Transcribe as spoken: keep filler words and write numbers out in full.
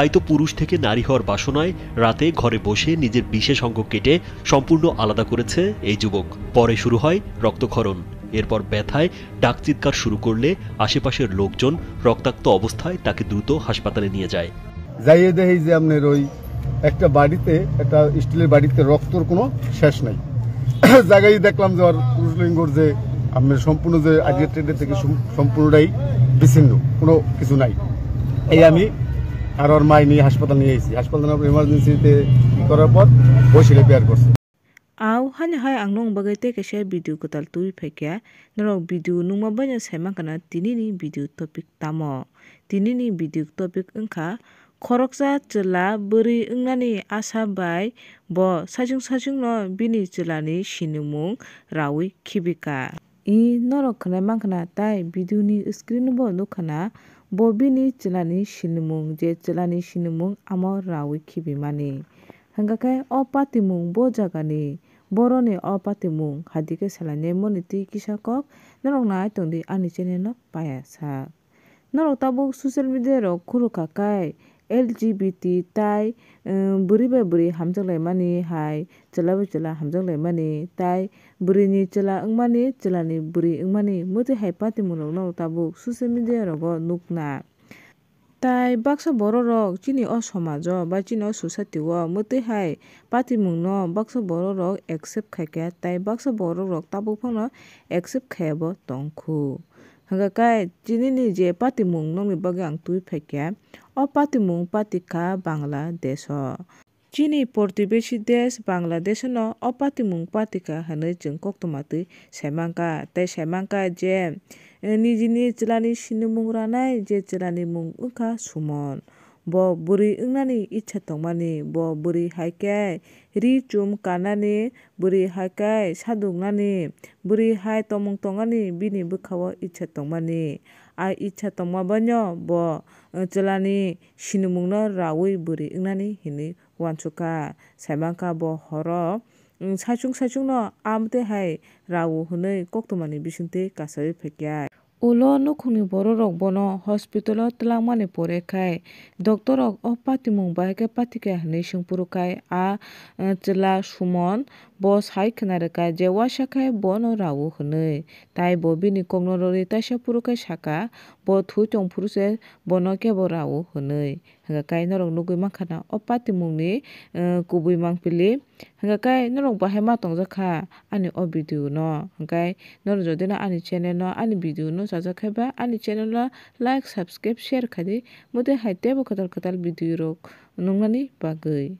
তাই তো পুরুষ থেকে নারী হওয়ার বাসনায় রাতে ঘরে বসে নিজের বিশেষ অঙ্গ কেটে সম্পূর্ণ আলাদা করেছে এই যুবক। পরে শুরু হয় রক্তক্ষরণ, এরপর ব্যথায় ডাক চিৎকার শুরু করলে আশেপাশের লোকজন রক্তাক্ত অবস্থায় তাকে দ্রুত হাসপাতালে নিয়ে যায়। যাইয়ে দেখি যে আপনার ওই একটা বাড়িতে, একটা স্টিলের বাড়িতে রক্তর কোনো শেষ নাই। জায়গায় দেখলাম যে ওর পুরুষ লিঙ্গর যে আপনার সম্পূর্ণ যে আইডিয়া ট্রেডের থেকে সম-, সম্পূর্ণটাই বিচ্ছিন্ন, কোনো কিছু নাই। এই আমি আর ওর মাই নিয়ে হাসপাতাল নিয়ে এসেছি। হাসপাতাল নেওয়ার পর ইমার্জেন্সিতে করার পর বসিলে বিয়ার করছে। Au hali hai ang nung bagwi tei kaisa video kwtal twi phaikha. Norok video nungma baino sai mankha na tinini video topic tamo. Tinini video topic wngkha khoroksa chwla bwrwi wngnani asa bai bo saichung saichungno bini chwlani sinimung raui khibika. I norok khwnai mankha na tai video ni screen bo nukha na bo bini chwlani sinimung je chwlani sinimung amo raui khibimani. Hwnkha khe o patimung bo jagani, boroni o patimung hai di khe salainai moni twi kisa kok norok nai tong di ani channel no paya sak. Norok tabuk social media rok khulukha khe L G B T tai, um, bwrwi bai bwrwi hamjak laimani hai, chwla bai chwla hamjak laimani tai bwrwini chwla wngmani, chwlani bwrwi wngmani, mwtwi hai patimung rok norok tabuk social media rogo nukna. Tai baksa borok rok chini o somajo ba chini o society o mwtwi hai patimung no baksa borok rok accept khaikha, tai baksa borok rok tabuk phano accept khaiya bo tongkhu. Hwnkha khe chinini je patimung nokni bagwi ang twi phaikha, o patimung patikha Bangladesh o. Chini portibeshi desh Bangladesh no o patimung patikha hwnwi chwng koktwma twi saimankha. Tei saimankha je, eh, nijini chwlani sinimung ranai je chwlani mung wngkha Sumon. Bo bwrwi wngnani icha tongmani, bo bwrwi hai khe ri chum kanani, bwrwi hai khe saduknani, bwrwi hai tomung tongani bini bwkhao icha tongmani. A icha tongma baino bo, eh, chwlani sinimungno raui bwrwi wngnani hinwi uansukha. Saimankha bo horo, mm, saichung saichungno amtwi hai rao hwnwi koktwmani bisingtwi kasaui phaikha. Ulo nukhungni bororok bono hospital-o twlangmani pore khai doctor-rok o patimung bahai khe patikha hwnwi swngphuru khai a, eh, chwla Sumon bo sai khna rwkha je uaisa khai bono rao hwnwi. Tai bo bini kokno rwrwi taisa phuru khai sakha, bo thwi tongphuru se bono kebo rao hwnwi. Hwnkha khe norok nugwi mankha na o patimungni, eh, kubui mangpili. Hwnkha khe norok bahai ma tongjak kha ani o video no. Hwnkhe norok jodi no ani channel no, ani video no chajak khe ba ani channel no like, subscribe, share khai di. Mwtwi hai teibo kwtal kwtal video rok nuknani bagwi.